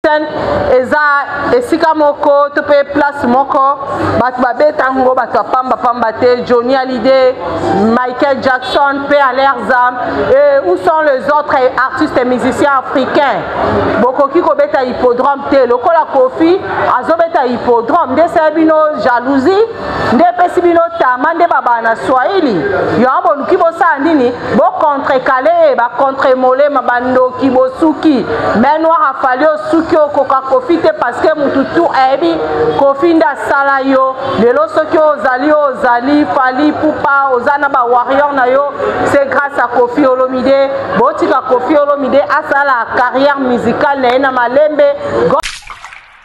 Vincennes eza esika moko to mpe place moko bato babeta yango bato ya pamba pamba te. Johnny Hallyday, Michael Jackson mpe à leurs âmes, et où sont les autres artistes et musiciens africains? Bokoki kobeta hippodrome te lokola Koffi azobeta hippodrome, nde esala bino jalousie, nde epesi bino tama, nde babala na Swahili yango boluki bosala nini? Bocontrekale ye, bacontre molema, bandoki bosuki main noire afali osuki, okoka Koffi te parce que mutu tu ayebi Koffi nde asala yo lelo. Soki ozali oyo ozali Fally Ipupa, oza na bawarrior na yo, c'est grâce à Koffi Olomide. Botika Koffi Olomide asala carrière musicale na ye na malembe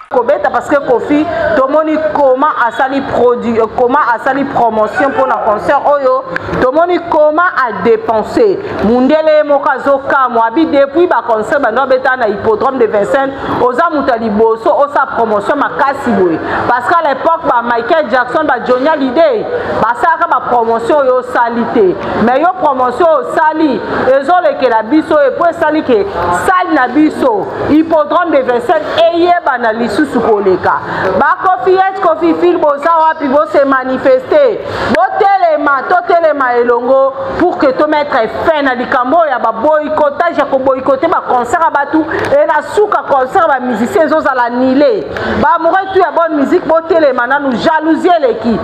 kobeta, parce que Koffi tomoni comment asali produit, comment asali promotion mpona concert oyo, tomoni comment adépenser. Mundele ye moko azokamwa abi depuis baconcert bando abeta na hippodrome de Vincennes, oza moto ya liboso osala promotion makasi boye, parce que à l'époque ba Michael Jackson, ba Johnny Hallyday basalaka bapromotion oyo osali te. Mais yo promotion osali ezolekela biso, epo esali ke sale na biso hippodrome de Vincennes eyebana lisusu koleka. Bakofiete kofifile boza wapi? Bose manifeste, botelema, totelema elongo pour que tomettre fin na likambo oyo ya baboycottage, ya koboycotter baconcert ya bato, e na suka concert ya bamusicien ezozala nile. Baamoureux tu ya bonne musique, botelema nanu, jalousie eleki.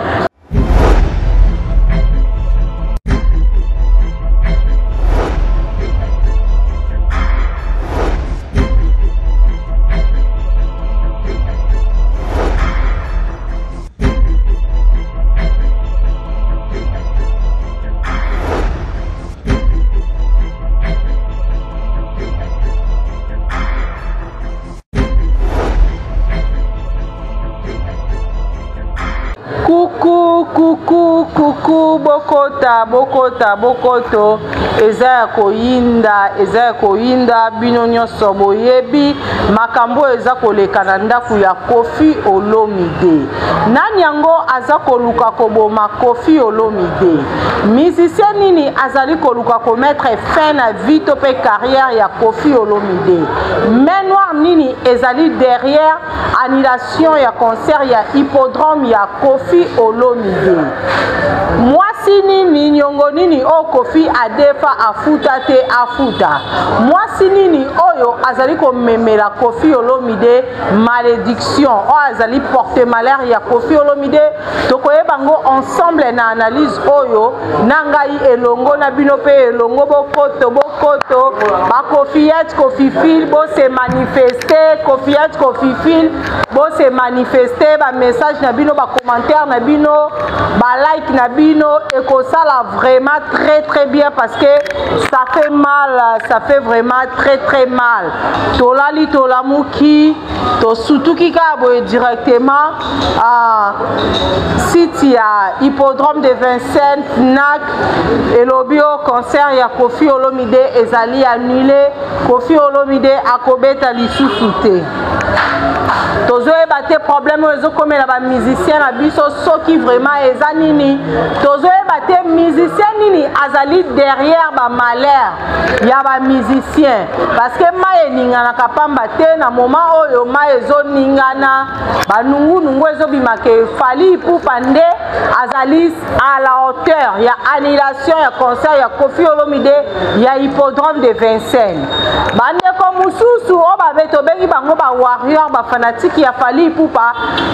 Kuku kuku kuku, bokota bokota bokoto, eza ya koyinda, eza ya koyinda. Bino nyonso boyebi makambo oyo eza koleka na ndako ya Koffi Olomide. Nani yango aza koluka koboma Koffi Olomide? Musicien nini azali koluka komettre fin na vie to mpe carrière ya Koffi Olomide? Main noire nini ezali derrière annulation ya concert ya hippodrome ya Koffi Olomide? Mwasi nini, nyongo nini oyo Koffi adefa afuta te afuta? Mwasi nini oyo azali komemela Koffi Olomide malédiction, oyo azali porte malheur ya Koffi Olomide? Tokoyeba yango ensemble na analyse oyo na ngai elongo na bino mpe elongo. Bokoto bokoto, bakofiyete kofifile bose manifeste, kofiyete kofifile bose manifeste, bamessage na bino, bacommentaire na bino, balike na bino ekosala vraiment très très bien, parce que ça fait mal, ça fait vraiment très très mal. Tolali, tolamuki, tosutuki kaka boye directement site ya hippodrome de Vincennes, Fnac elobi o concert ya Koffi Olomide ezali annulé, Koffi Olomide akobeta lisusu te. Tozoyeba te problème oyo ezokomela bamusicien na biso soki vraiment eza nini. Tozoyeba te musicien nini azali derrière bamalheur ya bamusicien, parce que mai eninganaka pamba te. Na moment oyo mai ezoningana, banungunungu ezobimaka, Fally Ipupa nde azali à la hauteur ya annulation ya concert ya Koffi Olomide ya hippodrome de Vincennes. Bandeko mosusu oyo babe tobengi bango bawarrior, bafanatike ya Fally Ipupa,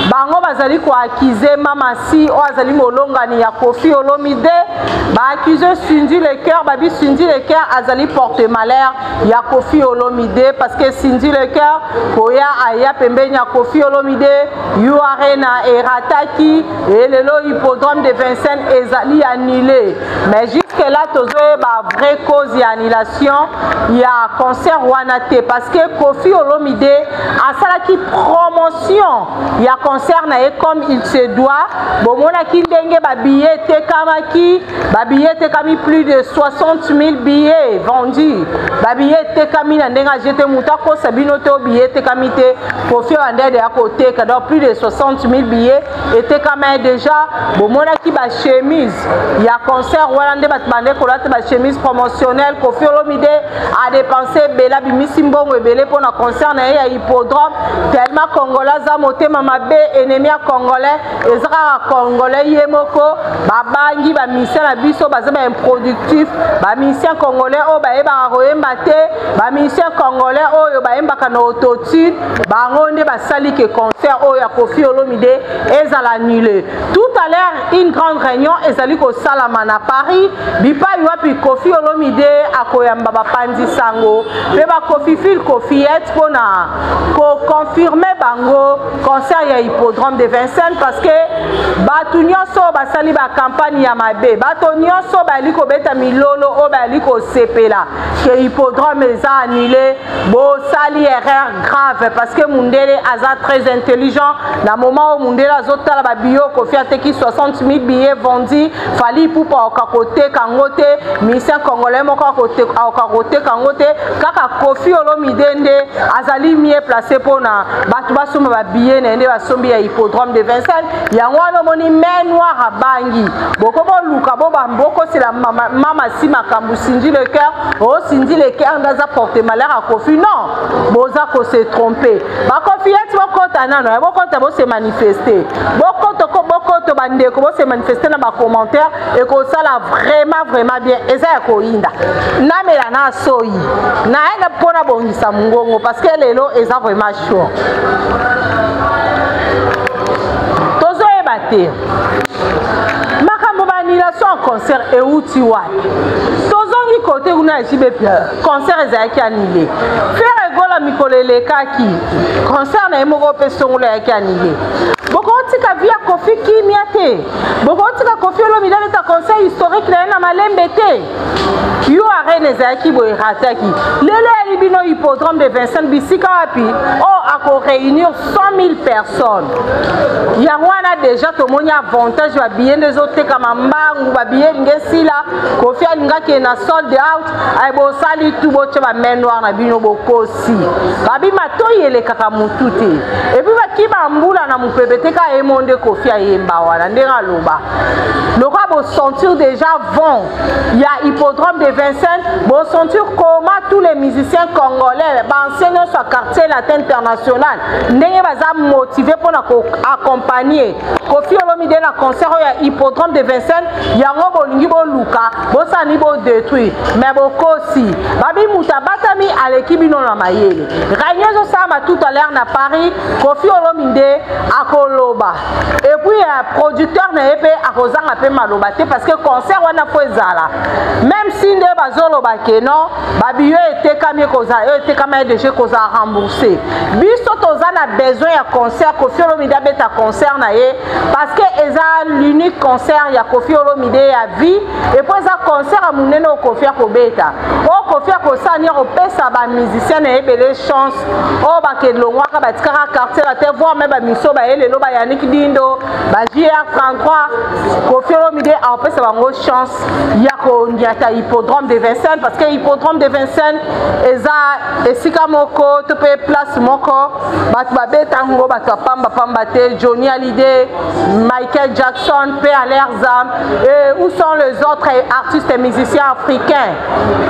bango bazali koaccuser Mama Si oyo azali molongani ya Koffi Olomide. Baaccuse Cindy Le Cœur, babi Cindy Le Cœur azali porte malheur ya Koffi Olomide, parce que Cindy Le Cœur koya aya pembeni ya Koffi Olomide, U Arena erataki, e lelo hippodrome de Vincennes ezali annulé. Mais jusque là tozoyeba vraie cause ya annulation ya concert wana te, parce que Koffi Olomide asalaki promotion ya concert na ye comme il se doit. Bomonaki ndenge babillet etekamaki, babillet etekami, plus de 60 000 billets vendus, babillet etekami na ndenge. Age te, moto akosa bino te, billet etekami te. Kofi abandaki deya koteka, donc plus de 60 000 billets etekama déjà. Bomonaki bachemise ya concert wana nde bato bandeki kolata bachemise promotionnelle. Kofi Olomide adepense ebele, abimisi mbongo ebele mpo na concert na ye ya hippodrome. Tellement congolais aza motema mabe, ennemi ya congolais eza kaka congolais ye moko. Babangi bamisien na biso baza baimproductif, bamisien congolais oyo bayebaka koyemba te, bamisien congolais oyo bayembaka na autotune, bango nde basali ke concert oyo ya Kofi Olomide ezala annulé. Tout à l'heure, une grande réunion ezali kosalama na Paris, bipai wapi Kofi Olomide akoyamba bapanzi sango mpe bakofifile kofiete mpona koconfirme bango concert ya hippodrome de Vincennes, parce que bato nyonso oyo basali bakampagne ya mabe, bato nyonso bayali kobeta milolo oyo bayali kosepela ke hippodrome eza annulé, bosali erreur grave, parce que mundele aza très intelligent. Na moment oyo mundele azotala babiyo, Kofi ateki 60 000 billets vendus, Fally Ipupa akoka koteka yango te, musicien congolais moko akoka koteka yango te, kaka Kofi Olomide nde azali mieux placé mpona bato basomba babillet na ye, nde basombi ya hippodrome de Vincennes. Yango wana omoni main noire abangi boko boluka bokosela mama si makambo. Cindy Le Cœur o Cindy Le Cœur nde aza porte malheur ya Kofi. Non, boza kose trompe. Bakofi eti bokota nano, bokota, bose manifeste, bokoto bokoto, bandeko, bose manifeste na bacommentaire, ekosala vraiment vraiment bien. Eza ya koyinda, namela na soyi naye mpona bongisa mongongo, parce que lelo eza vraiment chaud. Tozoyeba te makambo baannulation ya concert euti wapi. Tozongi kote kuna ya JB, concert ezalaki annulé. Ferre Gola, mikolo elekaki, concert na ye moko mpe songolo eyaki annulé. Bokotika vie ya Kofi kimia te, bokotika Kofi Olomide abeta concert historique na ye na malembe te. Yo arene ezalaki boye, erataki. Lelo eyali bino hippodrome de Vincennes, bisika wapi oyo akoréunir 100 000 personnes. Yango wana déjà tomoni avantage, babillet nde ezotekama mbangu, babillet elingi esila. Kofi alingaki na sold out. Ay, bosali tu botya bamain noire na bino, bokosi. Babi matoi elekaka motu te, et puis bakima mbula na mopepe te. Kaka ye mo nde Kofi ayemba wana ndenge aloba. Lokola bosentir déjà vent ya hippodrome de Vincennes, bosentir comment tous les musiciens congolais, baancien nyonso ya Quartier Latin International, ndenge baza motivé mpona koaccompagner Kofi Olomide na concert oyo ya hippodrome de Vincennes. Yango bolingi boluka bosala ni bodétruire, mais bokosi. Babi moto abatami aleki bino na mayele. Réunion ezosalama tout à l'heure na Paris. Kofi Olomide akoloba, et puis producteur na ye mpe akozanga mpe maloba te, parce que concert wana fo ezala, même si nde bazoloba ke non, babiyo etekami, ekozala oyo etekami ye déjà ekozala remboursé. Biso toza na besoin ya concert. Kofi Olomide abeta concert na ye, parce que eza l'unique concert ya Kofi Olomide ya vie, et puis eza concert ya monene oyo Kofi akobeta, oyo Kofi akosala ni akopesa bamusicien na ye ebele chance oyo bakelongwaka, batikaka Quartier Latin, voire même bamiso baye lelo, bayaniki Dindo, ba JR 33. Kofi Olomide akopesa bango chance ya koniata hippodrome de Vincennes, parce que hippodrome de Vincennes eza esika moko to mpe place moko bato babeta yango, bato ya pambapamba te. Johnny Hallyday, Michael Jackson, mpe à leurs âmes, et où sont les autres artistes et musiciens africains?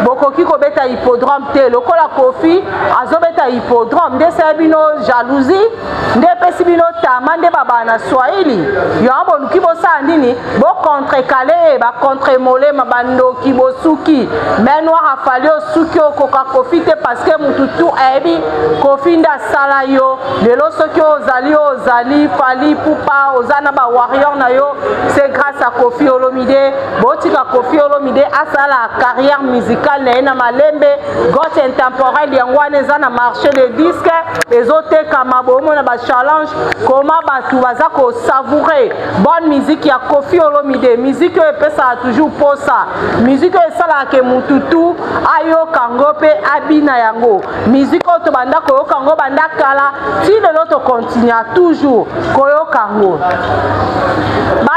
Bokoki kobeta hippodrome te lokola Kofi azobeta hippodrome. Nde esala bino jalousie, nde epesi bino tama, nde babala na swahili. Yango boluki bosala nini? Bocontrecarrer, bacontre molema, bandoki. Bosuki, main noire afali, osuki, okoka Kofi te, parce que mutu tu ayebi Kofi nde asala yo lelo. Soki ozali, ozali Fally Ipupa, oza na bawarrior na yo, c'est grâce à Kofi Olomide. Botika Kofi Olomide asala carrière musicale na ye na malembe. GOAT intemporel, yango wana eza na marché de disque, ezotekama. Bomona bachallenge, koma bato baza kosavourer bonne musique ya Kofi Olomide, musique oyo epesaka toujours posa, musique oyo esalaka ke mutu tu ayoka yango mpe abina yango, musique oyo tobanda koyoka yango banda kala ti lelo, tokontinua toujours koyoka yango.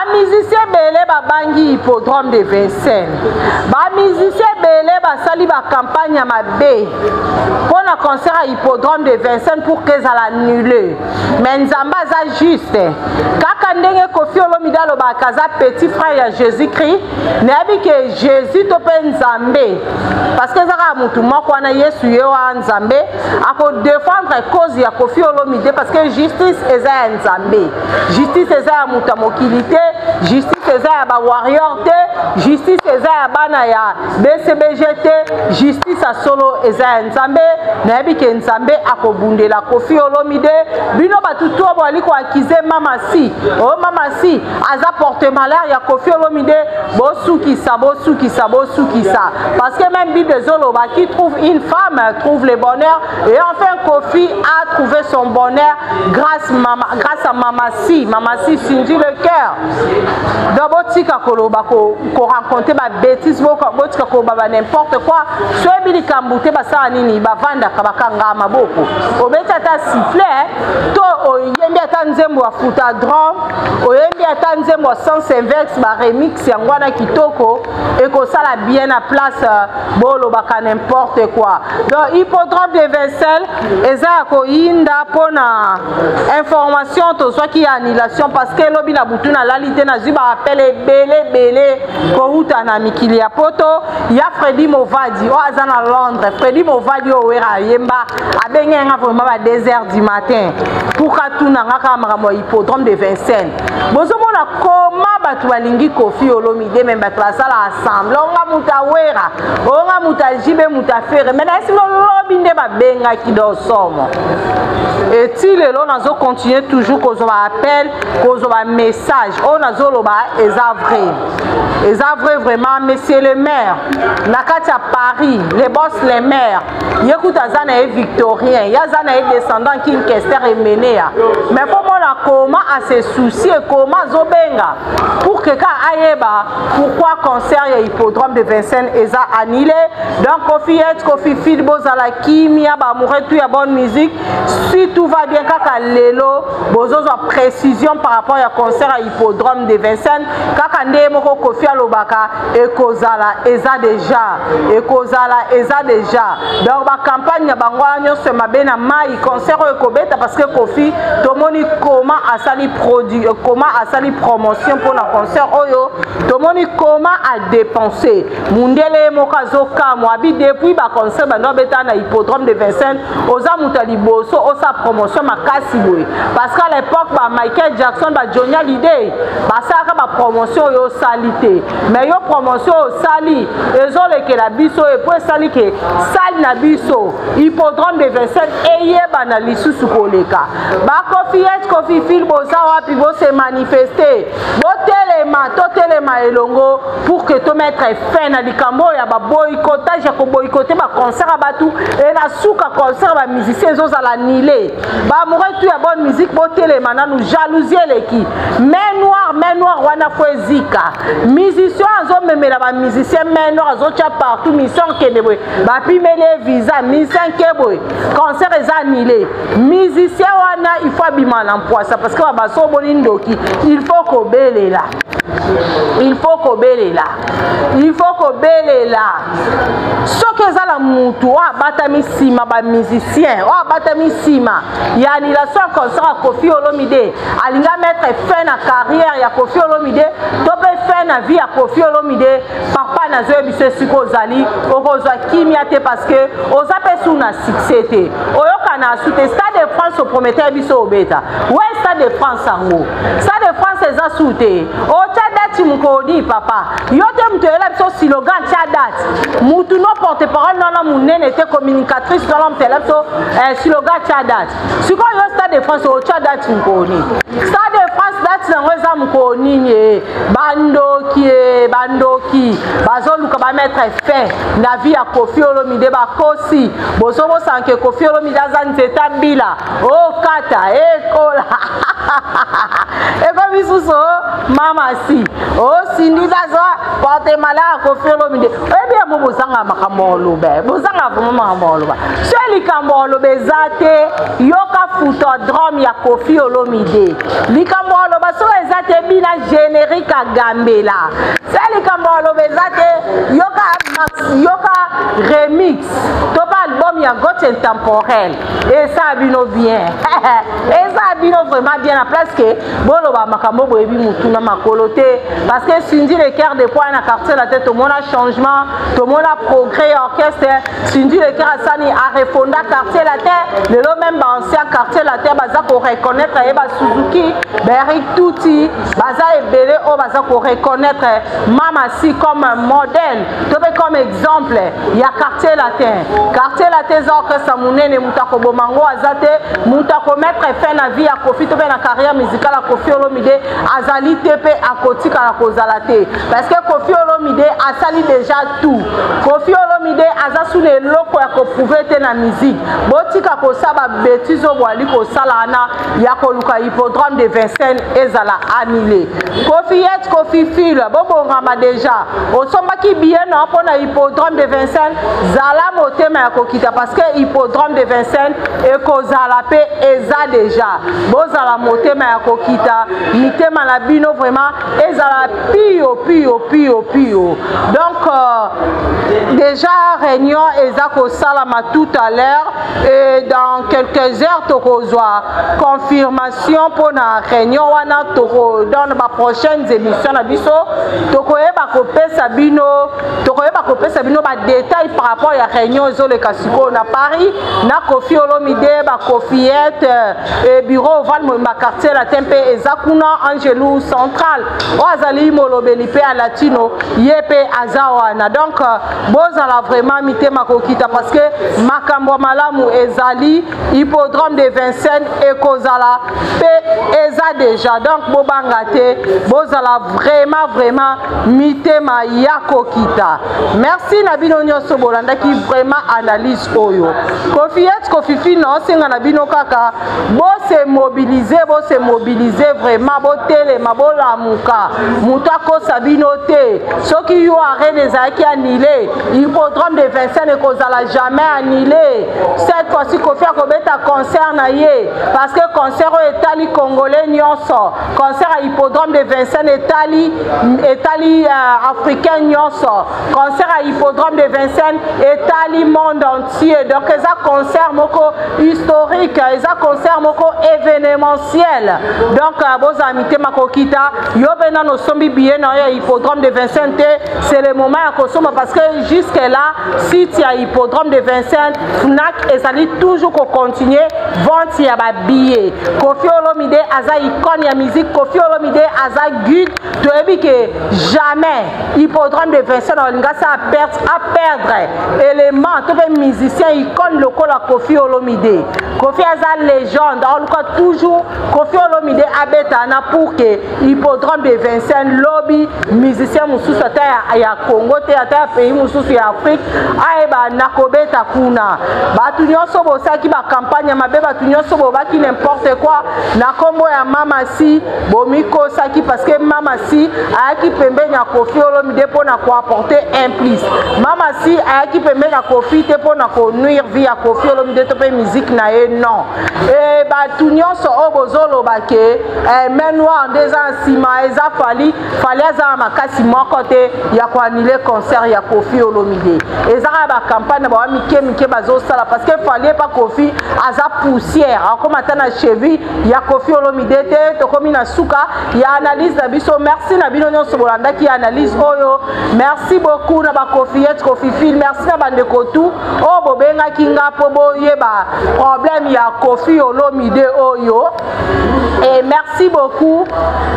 Bamusicien ebele babangi hippodrome de Vincennes, bamusicien ebele basali bacampagne ya mabe mpo na concert ya hippodrome de Vincennes pour que ezala annule. Mais Nzambe aza juste, kaka ndenge Koffi Olomide alobaka aza petit frère ya Jésus Christ. Nayebi ke Jésus to mpe Nzambe, parce que eza kaka motu moko wana, Yesu ye wana Nzambe akodefendre cause ya Koffi Olomide, parce que justice eza ya Nzambe, justice eza ya moto ya mokili te, justice eza ya bawarrior te, justice eza ya bana ya BCBG te, justice ya solo eza ya Nzambe. Nayebi ke Nzambe akobundela Koffi Olomide. Bino bato to boali koakize Mama Si, o Mama Si aza porte malheur ya Koffi Olomide, bosukisa, bosukisa, bosukisa, parce que même Bible ezoloba: qui trouve une femme trouve le bonheur. Et enfin Koffi a trouvé son bonheur grâce à Mama Si, Mama Si Cindy Le Cœur. Donc botika koloba, koraconte babêtise, botika koloba ba n'importe quoi. Soyebi likambo te, basala nini? Bavandaka, bakanga maboko. Obeti ata sifflet to oyembi ata nzembo ya futa drum, oyembi ata nzembo ya sens inverse, baremix yango wana kitoko, ekosala bien na place bolobaka n'importe quoi. Donc hippodrome de Vincennes eza ya koyinda mpona information tozwaki ya annulation, parce que elobi na butu nalali te, nazwi baappel ebele ebele kouta na mikili ya poto. Ya Fredi Movadi oyo aza na Londres, Fredi Movadi oyo Wera ayemba, abenge nga vraiment ba 2 heures du matin pour katuna nga kaka makambo ya hippodrome de Vincennes. Bozomona koma bato balingi Koffi Olomide, me bato basala ensemble, onga moto awera, onga moto ajibe, moto afere. Me nayesi lobi nde babengaki dosomo eti lelo nazocontinue toujours kozwa baappel, kozwa bamessage. Oyo nazoloba eza vrai, eza vrai vraiment. Monsieur le maire na kati ya Paris, le boss, le maire, ye kuta aza na ye victorien, ye aza na ye descendant King Kester Emenea, mais fo mona koma ase soucie, koma azobenga pour que ka ayeba pourquoi concert ya hippodrome de Vincennes eza annulé. Donc Koffi et Koffi fil, bozala kimia, baamoureux tout ya bonne musique. Si tout va bien, kaka lelo bozozwa précision par rapport ya concert ya hippodrome de Vincennes. Kaka nde moko Koffi alobaka ekozala, eza déjà, ekozala, eza déjà. Donc bacampagne na bango wana nyonso mabe na mai, concert oyo ekobeta, parce que Koffi tomoni koma asali produit, koma asali promotion mpona concert oyo, tomoni koma adépense. Mundele ye moko azokamwa abi depuis baconcert bando abetaka na hippodrome de Vincennes, oza moto ya liboso osala promotion makasi boye, parce que à l'époque ba Michael Jackson, ba Johnny Hallyday basalaka bapromotion oyo osali te. Mais yo promotion oyo osali ezolekela biso, epo esali ke sali na biso hippodrome de Vincennes eyebana lisusu koleka. Bakoffi et Koffi fil, boza wapi? Bose manifeste, botelema, totelema elongo pour que tomettre fin na likambo oyo ya baboycottage, ya koboycote baconcert ya bato. E na suka concert ya bamusicien ezozala annulé. Baamoureux tout ya bonne musique, botelema nanu. Jalousie eleki, main noire, main noire wana fo ezika. Musicien azomemela bamusicien main noire, azotya partout mission kende boye, bapimeli ye visa, musicien ke boye, concert eza annulé. Musicien wana il faut abima na mpwasa, parce que babaso oboni ndoki. Il faut kobelela, il faut kobelela, il faut kobelela. Soki eza na mutu oyo abatami nsima bamusicien, oyo abatami nsima ya annulation ya concert ya Koffi Olomide, alingi amettre fin na carrière ya Koffi Olomide to mpe fin na vie ya Koffi Olomide, papa, nazoyebisa, esika ozali okozwa kimia te, parce que oza mpe su na succès te, oyoka na su te. Stade de France opromettre biso obeta we Stade de France yango, Stade de France eza su te. Otya date mokoni, papa, yo te moto oyela biso slogan tia date. Mutu no porte parole nana monene te, communicatrice nana moto oyela biso slogan tia date. Sikoyo yo Stade de France otya date mokoni? Stade de France date yango eza mokolo nini? E bandoki, e bandoki bazoluka bamettre fin na vie ya Koffi Olomide. Bakosi, bozobosanke Koffi Olomide aza nzeta mbila okata ekola ekomi susu. Mama Si osindi aza porte malheur ya Koffi Olomide. Oyebi yango, bozanga makambo ya oloba, bozanga vraiment makambo ya oloba. So likambo ya oloba eza te, yoka futodrome ya Koffi Olomide, likambo ya aloba soki eza te bina générique agambela se likambo aloba eza te yoka yoka remix to ba album ya gote intemporel esala bino bien esala bino vraiment bien na place ke boloba makambo boyebi mutu na makolo te parce que Cindy le cœur de poids na quartier la te tomona changement tomona progrès ya orchestre. Cindy le cœur asani a refonda quartier la te lelo même ba ancien quartier la te baza ko reconnaître ye ba Suzuki ba Eric Tuti baza ebele oyo baza ko reconnaître Mama Si comme modèle to pe comme exemple ya quartier latin. Quartier latin eza orchestre monene, moto akoboma yango aza te, moto akomettre fin na vie ya Koffi to mpe na carrière musicale ya Koffi Olomide azali te mpe akotikala kozala te, parce que Koffi Olomide asali déjà tout. Koffi Olomide aza suna eloko ya koprouve te na musique. Botika kosala ba bêtises oyo boali kosala wana ya koluka hippodrome de Vincennes ezala annulé. Koffiette, Koffi Phil, bobongama déjà. Osombaki billet na mpo na hippodrome de Vincennes, zala motema ya kokita parce que hippodrome de Vincennes ekozala pe eza déjà. Bozala motema ya kokita, mitema na bino vraiment ezala pio pio pio pio. Donc déjà réunion eza kosalama tout à l'heure et dans quelques heures tokozwa confirmation mpo na réunion wana. Toko dans ba prochaines émissions na biso tokoyeba kopesa bino, tokoyeba kopesa bino ba détails par rapport ya réunion ezoleka sikoyo na Paris na Koffi Olomide, ba Koffiette et bureau ovale mobimba quartier latin mpe eza kuna. Angelu Central oyo azali molobeli mpe ya latino ye mpe aza wana. Donc bozala vraiment mitema kokita parce que makambo ya malamu ezali. Hippodrome de Vincennes ekozala mpe eza déjà. Donc bobanga te, bozala vraiment vraiment mitema ya kokita. Merci na bino nyonso bolandaki vraiment analyse oyo. Koffiette, Koffifi, naosenga na bino kaka bose mobiliser, bose mobiliser vraiment, botelema, bolamuka. Moto akosa bino te. Soki yo arène ezalaki annulé, hippodrome de Vincennes ekozala jamais annulé. Cette fois-ci Koffi akobeta concert na ye parce que concert oyo etali congolais nyonso. Concert ya hippodrome de Vincennes etali africain nyonso. Concert ya hippodrome de Vincennes etali monde entier. Donc eza concert moko historique, eza concert moko événementiel. Donc bozala mitema kokita. Yo mpe nano osombi billet na yo ya hippodrome de Vincennes te, c'est le moment ya kosomba parce que jusque là site ya hippodrome de Vincennes, Fnac ezali toujours kocontinue vente ya babillet. Koffi Olomide aza icône ya musique, Koffi Olomide aza guide. Toyebi ke jamais hippodrome de Vincennes alinga sa a perdre élément to mpe musicien icône lokola Koffi Olomide. Koffi aza légende, aluka toujours Koffi Olomide abeta na pour que hippodrome de Vincennes lobi musicien mosusu ata ya Congo te, ata ya pays mosusu ya Afrique ayeba na kobeta kuna. Bato nyonso bosalaki bacampagne ya mabe, bato nyonso bobaki n'importe quoi na nkombo ya Mama Si, bomikosaki parce que Mama Si ayaki pembeni ya Koffi Olomide mpona koapporter un plus. Mama Si ayaki pembeni ya Koffi te mpona konuire vie ya Koffi Olomide to mpe musique na ye, non. E bato nyonso oyo bozoloba ke main noire nde eza na nsima, eza Fally, Fally aza na makasi moko te ya koannuler concert ya Koffi Olomide. Eza kaka bacampagne na bawa mike mike bazosala parce que Fally epa Koffi aza poussière, akoma ata na cheville ya Koffi Olomide te. Tokomi na suka ya analyse na biso. Merci na bino nyonso bolandaki analyse oyo. Merci beaucoup na baKoffiette, Koffifile. Merci na bandeko tu oyo bobengaki nga mpo boyeba problème ya Koffi Olomide oyo. Et merci beaucoup,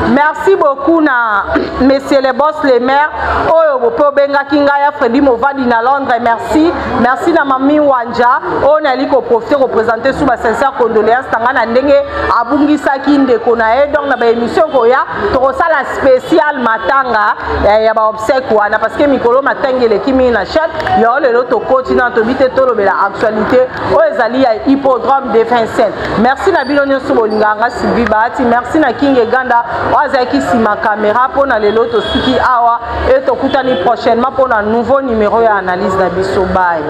merci beaucoup na monsieur le boss, le maire oyo mpe obengaki ngai ya Fredi Movadi na Londres. Merci, merci na mami Wanja oyo nali koprofite koprésente su basincère condoléance na ngai na ndenge abungisaki ndeko na ye. Donc na baémission koya tokosala spécial matanga ya baobsèque wana parce que mikolo matanga eleki mingi na chaîne yango. Lelo tokoti na tobi te, tolobela actualité oyo ezali ya hippodrome de Vincennes. Merci na bino nyonso bolingaka nga Sylvie Bahati. Merci na King Eganda oyo azalaki nsima caméra. Mpona lelo tosuki awa e tokutani prochainement mpona nouveau numéro ya analyse na biso. Bye.